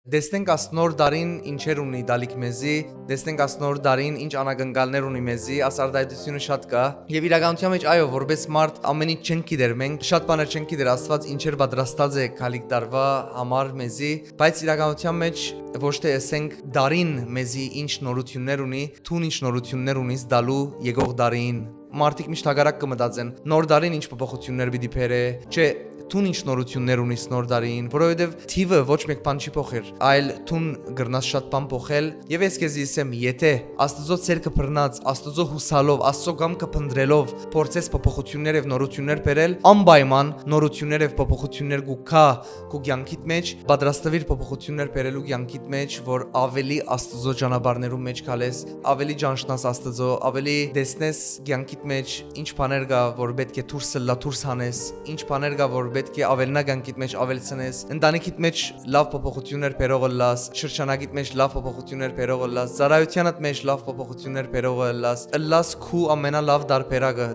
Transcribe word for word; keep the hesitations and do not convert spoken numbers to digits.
Տեսնենք աս նոր տարին ինչեր ունի տալիք մեզի, տեսնենք աս նոր տարին ինչ անակնկալներ ունի մեզի, աս արտայայտութիւնը շատ կայ։ Եւ իրականութեան մէջ, այո, որպէս մարդ ամէն ինչ չենք գիտեր մենք, շատ բաներ չենք գիտեր Աստուած ինչեր պատրաստած է գալիք տարուայ համար մեզի, բայց իրականութեան մէջ ոչ թէ ըսենք տարին մեզի ինչ նորութիւններ ունի, թուն ինչ նորութիւններ ունիս տալու եկող տարին։ Մարդիկ միշտ հակառակ կը մտածեն, նոր տարին ինչ փոփոխութիւններ պիտի բերէ, չէ, թուն ինչ նորութիւններ ունիս նոր տարին, որովհետեւ թիվը ոչ մէկ բան չի փոխեր, այլ թուն կրնաս շատ բան փոխել։ Եւ ես քեզի ըսեմ, եթէ Աստուծոյ ցերկը բռնած, Աստուծոյ յուսալով, Աստուծոյ կամքը փնտռելով փորձես փոփոխութիւններ եւ նորութիւններ բերել, անպայման նորութիւններ եւ փոփոխութիւններ կու գայ քու կեանքիդ մէջ, պատրաստուիր փոփոխութիւններ բերելու կեանքիդ մէջ, որ աւելի Աստուծոյ ճանապարհներուն մէջ քալես, աւելի ճանչնաս Աստուծոյ, աւելի տեսնես կեանքիդ մէջ ինչ բաներ կայ, որ պէտք է դուրս ըլլայ, դուրս հանես, ինչ բաներ կայ, որ պէտք է աւելնայ կեանքիդ մէջ, աւելցնես, ընտանիքիդ մէջ լաւ փոփոխութիւններ բերող ըլլաս, շրջանակիդ մէջ լաւ փոփոխութիւններ բերող ըլլաս, ծառայութեանդ մէջ լաւ փոփոխութիւններ բերող ըլլաս, ըլլաս քու ամենալաւ տարբերակը,